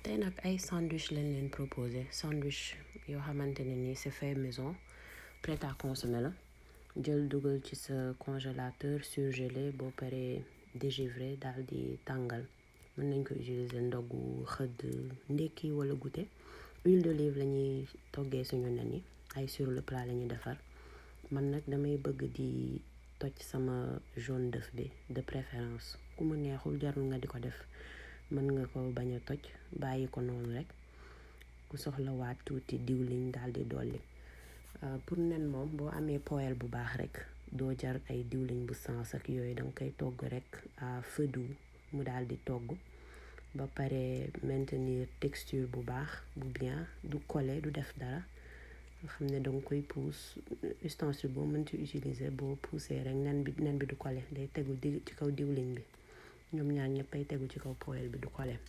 tey nag ay sandwich lañ leen proposé sandwich yoo xamante ne nii c'est fait maison prêt à consommer la jël dugal ci sa congélateur surgelé boo paree dégivrer daal di tàngal mën nañ ko utiliser ndogu xëdd ndekki wala goûter huile d'olive la ñuy toggee suñu nen yi ay sur le plat la ñuy defar man nag damay bëgg di toj sama jaune d'œuf bi de préférence ku mu neexul jarul nga di ko def mën nga ko bañ a toj bàyyi ko noonu rek ku soxla waat tuuti diwliñ daal di dolli pour nen moom boo amee poêle bu baax rek doo jar ay diwliñ bu sens ak yooyu danga koy togg rek à feu doux mu daal di togg ba pare maintenir texture bu baax bu bien du coller du def dara nga xam ne danga koy pousse ustensile boo mënti utiliser boo poussé rek nen bi du coller day tegu ci kaw diwliñ bi ñoom ñaar ñëppay tegu ci kaw poêle bi du coller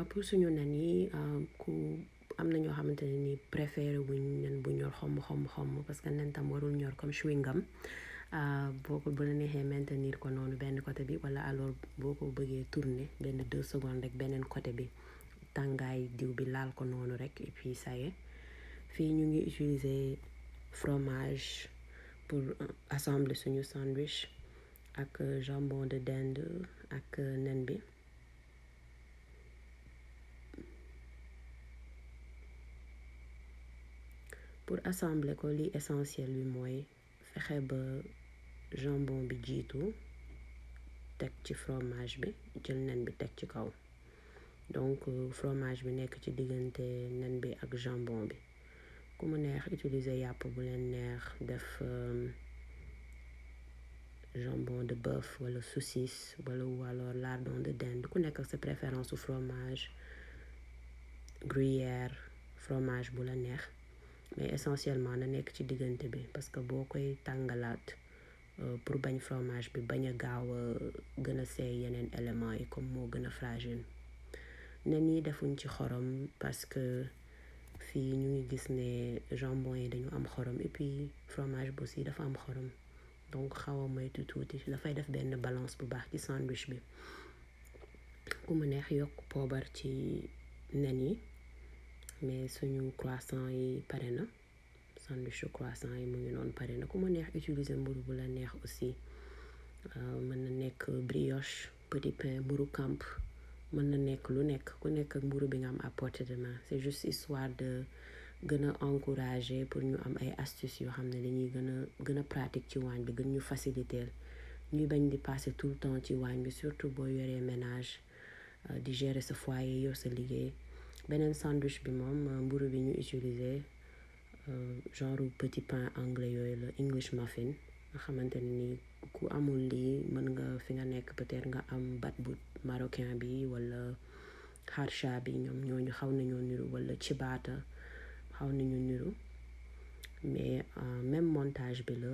pour suñu nen yi ku am na ñoo xamante ne ni préféré wuñ nen bu ñor xomm parce que nen tam warul ñor comme chewing-gum boo ko bu la neexee maintenir ko noonu benn côté bi wala alors boo ko bëggee tourner benn 2 secondes rek beneen côté bi tàngaay diw bi laal ko noonu rek et puis ça y est fii ñu ngi utiliser fromage pour assembler suñu sandwich ak jambon de dinde ak nen bi pour assembler ko li essentiel bi mooy fexe ba jambon bi jiitu teg ci fromage bi jël nen bi teg ci kaw donc fromage bi nekk ci diggante nen bi ak jambon bi ku mu neex utiliser yàpp bu leen neex def jambon de bœuf wala saucisse wala alors lardon de dinde ku nekk ak sa préférence su fromage gruyère fromage bu la neex mais essentiellement na nekk ci diggante bi parce que boo koy tàngalaat pour bañ fromage bi bañ a gaaw a gën a seey yeneen éléments yi comme moo gën a fragile nen yi defuñ ci xorom parce que fii ñu ngi gis ne jambon yi dañu am xorom et puis fromage bi aussi dafa am xorom donc xaw a moytu tuuti dafay def benn balance bu baax ci sandwich bi ku mu neex yokk poobar ci nen yi mais suñu croissant yi pare na sandwich croissant yi mu ngi noonu pare na ku mu neex utiliser mburu bu la neex aussi mën na nekk brioche petit pain mburu camp mën na nekk lu nekk ku nekk ak mburu bi nga am à portée de main c'est juste histoire de gën a encourager pour ñu am ay astuces yoo xam ne dañuy gën a pratique ci waañ bi gën ñu faciliter ñuy bañ di passer tout le temps ci waañ bi surtout boo yoree ménage di gérer sa foyer yor sa liggéey beneen sandwich bi moom mburu bi ñu utiliser genre petit pain anglais yooyu la English muffin nga xamante ne ni ku amul lii mën nga fi nga nekk peut-être nga am batbout marocain bi wala harsha bi ñooñu xaw nañoo niru wala ciabatta xaw nañu niru mais même montage bi la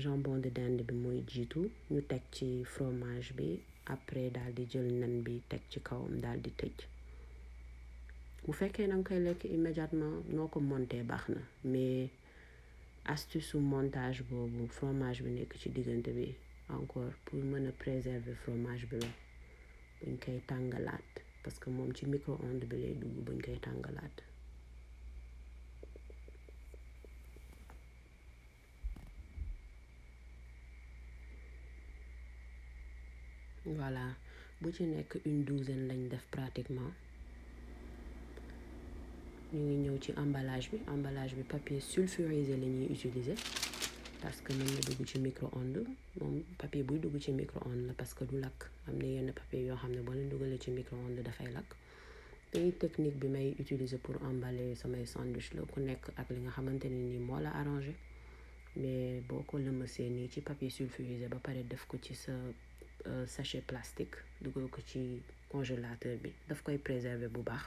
jambon de dinde bi mooy jiitu ñu teg ci fromage bi après daal di jël nen bi teg ci kawam daal di tëj bu fekkee danga koy lekk immédiatement noo ko monter baax na mais astuce su montage boobu fromage bi nekk ci diggante bi encore pour mën a préserver fromage bi la buñ koy tàngalaat parce que moom ci micro-ondes bi lay dugg buñ koy tàngalaat voilà bu ci nekk une douzaine lañ def pratiquement ñu ngi ñëw ci emballage bi papier sulfurisé la ñuy utiliser parce que mën na dugg ci micro-ondes moom papier buy dugg ci micro-ondes la parce que du lakk am na yenn papier yoo xam ne boo leen dugalee ci micro-ondes dafay lakk te technique bi may utiliser pour emballer samay sandwich la ku nekk ak li nga xamante ne nii moo la arrangé mais boo ko lëmasee nii ci papier sulfurisé ba pare def ko ci sa sachet plastique dugal ko ci congélateur bi daf koy préserver bu baax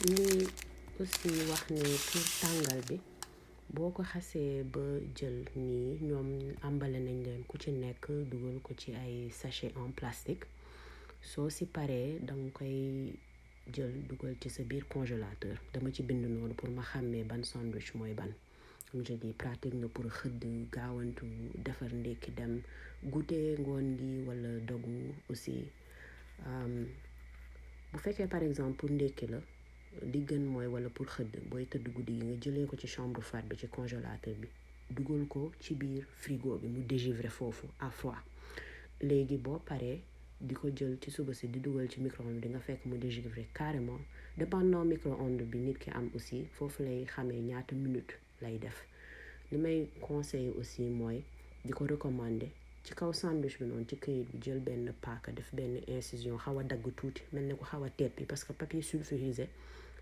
ni aussi wax ni pour tàngal bi boo ko xasee ba jël nii ñoom àmbale nañ leen ku ci nekk dugal ko ci ay sachet en plastique soo si paree danga koy jël dugal ci sa biir congélateur dama ci bind noonu pour ma xàmmee ban sandwich mooy ban comme je dis pratique na pour xëdd gaawantu defar ndékki dem goûter ngoon gi wala dogu aussi bu fekkee par exemple pour ndékki la li gën mooy wala pour xëdd booy tëdd guddi gi nga jëlee ko ci chambre froide bi ci congélateur bi dugal ko ci biir frigo bi mu dégivrer foofu à froid léegi boo paree di ko jël ci suba si di dugal ci micro-ondes di nga fekk mu dégivrer carrément dépendant micro-ondes bi nit ki am aussi foofu lay xamee ñaata minute lay def li may conseiller aussi mooy di ko recommander ci kaw sandwich bi noonu ci këyit bi jël benn paaka def benn incision xaw a dagg tuuti mel ne ko xaw a teppi parce que papier sulfurisé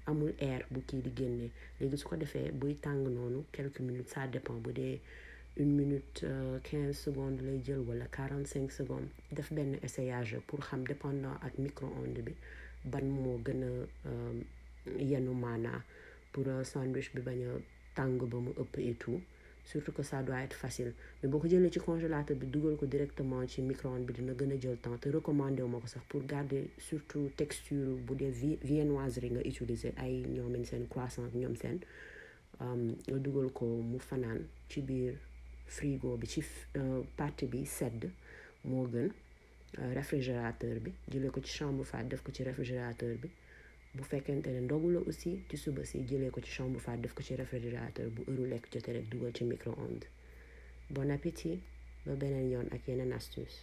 amul air bu kii di génnee léegi su ko defee buy tàng noonu quelques minutes ça dépend bu dee 1 minute 15 secondes lay jël wala 45 secondes def benn essayage pour xam dépendant ak micro-ondes bi ban moo gën a yenu maanaa pour sandwich bi bañ a tàng ba mu ëpp et tout surtout que ça doit être facile mais boo ko jëlee ci congélateur bi dugal ko directement ci micro-ondes bi dina gën a jël temps te recommandé wu ma ko sax pour garder surtout texture bu dee viennoiserie nga utiliser ay ñoomen seen croissant ak ñoom seen nga dugal ko mu fanaan ci biir frigo bi ci partie bi sedd moo gën réfrigérateur bi jëlee ko ci chambre froide def ko ci réfrigérateur bi bu fekkente ne ndogu la aussi ci suba si jëlee ko ci chambre froide def ko ci réfrigérateur bu heure lekk jotee rek dugal ci micro-ondes bon appétit ba beneen yoon ak yeneen astuce